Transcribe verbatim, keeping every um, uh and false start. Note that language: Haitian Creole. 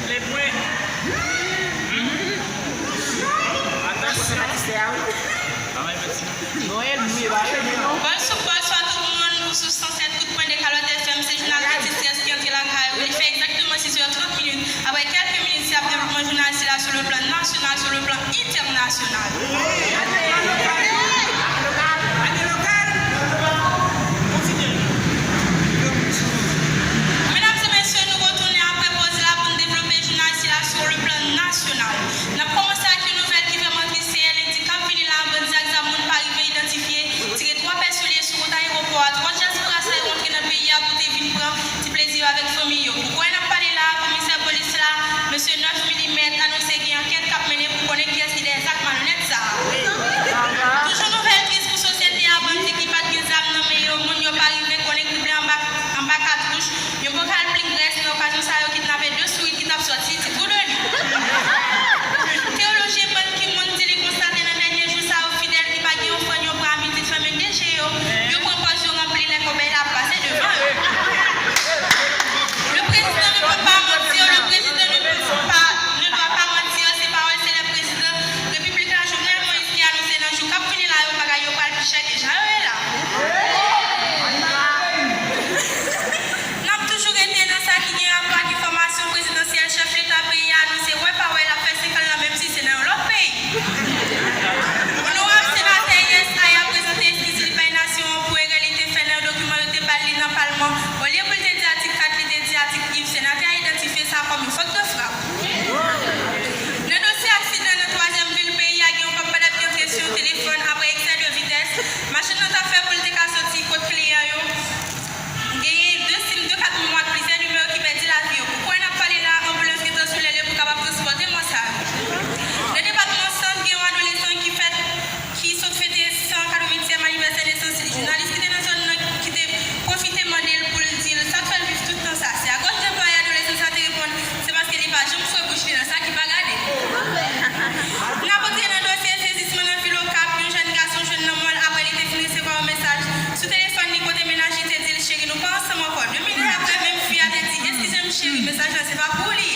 Le pwen. Atansyon. Noël, nou evalye nou. Bòl sou bòl, swa tout moun, ou sou san sèt kout pwen de Kalòt F M, se jounal Ti Strès ki antre lakay ou. Li fè egzakteman sis è trant minit. Apre kèlke minit, se ap devlopman jounal sila sou le plan nasyonal, sou le plan entènasyonal. Medam e mesye, nou retounen apre poz la pou n devlope jounal sila sou le plan nasyonal. N ap kòmanse ak yon nouvèl ki vrèman tris, se lendi k ap vini la, bann zak zam moun pa rive idantifye, tire twa pèsonèl sou wout ayewopò a, twa dyaspora sa yo antre nan peyi a pou te vin pran ti plezi yo avèk fanmi yo. Pou kouwè n ap pale la, komisè polis la, mesye Nèf Milimèt, anonse gen ankèt k ap mennen pou konnen kiyès ki dèyè zak malonèt sa a. Toujou nouvèl tris pou sosyete a, bandi ki pa t gen zam nan men yo, moun yo pa rive konnen krible anba, anba katouch, yon bokal plen grès, nan okazyon sa yo kidnape de sourit ki t ap sòti ti kou de li. Teyolojyen Ban Ki-moon di li konstate nan dènye jou sa yo fidèl ki pa gen ofrann yo pran abitid fèmen de je yo, yo pran pòz yo ranpli lè kòbèy la ap pase devan yo. Le président ne peut pas mentir, le président ne peut pas, ne doit pas mentir, se pawòl selèb prezidan repiblik la, Jovenel Moïse, ki anonse nan jou k ap vini la yo, bagay yo pral pi chè ke jan yo ye la. N ap toujou rete nan sa ki gen rapò ak enfòmasyon prezidansyèl, chèf leta peyi a anonse wè pa wè l ap fè senk an l lan, menm si se nan yon lòt peyi. Onorab senatè U S A a prezante eskiz li bay nasyon an pou erè li te fè nan yon dokiman yo te ba l li nan palman. Olye pou l te di atik kat, li te di atik iv. Senatè a idantifye sa kòm yon fot de frap. Nan dosye aksidan nan twazyèm vil peyi a, gen yon papa dam ki antre sou yon telefòn apre eksè de vitès machin nan t ap fè pou l te ka soti kot kliyan yo. Genyen de sim, de kat memwa ak plizyè nimewo ki pèdi lavi yo. Pou kouwè n ap pale la, anbilans gentan sou lè l yo pou kapab transpòte mò sa yo. Nan depatman Sant, gen yon adolesan ki fèt, ki sot fete san katreventyèm anivèsè nesans li. Jounalis ki te nan zòn nan ki te pwofite mande l pou l di l sa k fè l viv tout tan sa. Se agòch de pay adolesan sa te reponn, se paske li pa janm fwe bouch li nan sa ki pa gade. N ap antre nan dosye sezisman nan vil Okap, yon jèn gason jwenn lanmò l apre li te fin resevwa yon mesaj sou telefòn li kote mennaj li te di l, cheri, nou pa ansanm ankò. De minit apre, menm fi a te di, eskize m cheri, mesaj la se pa pou li.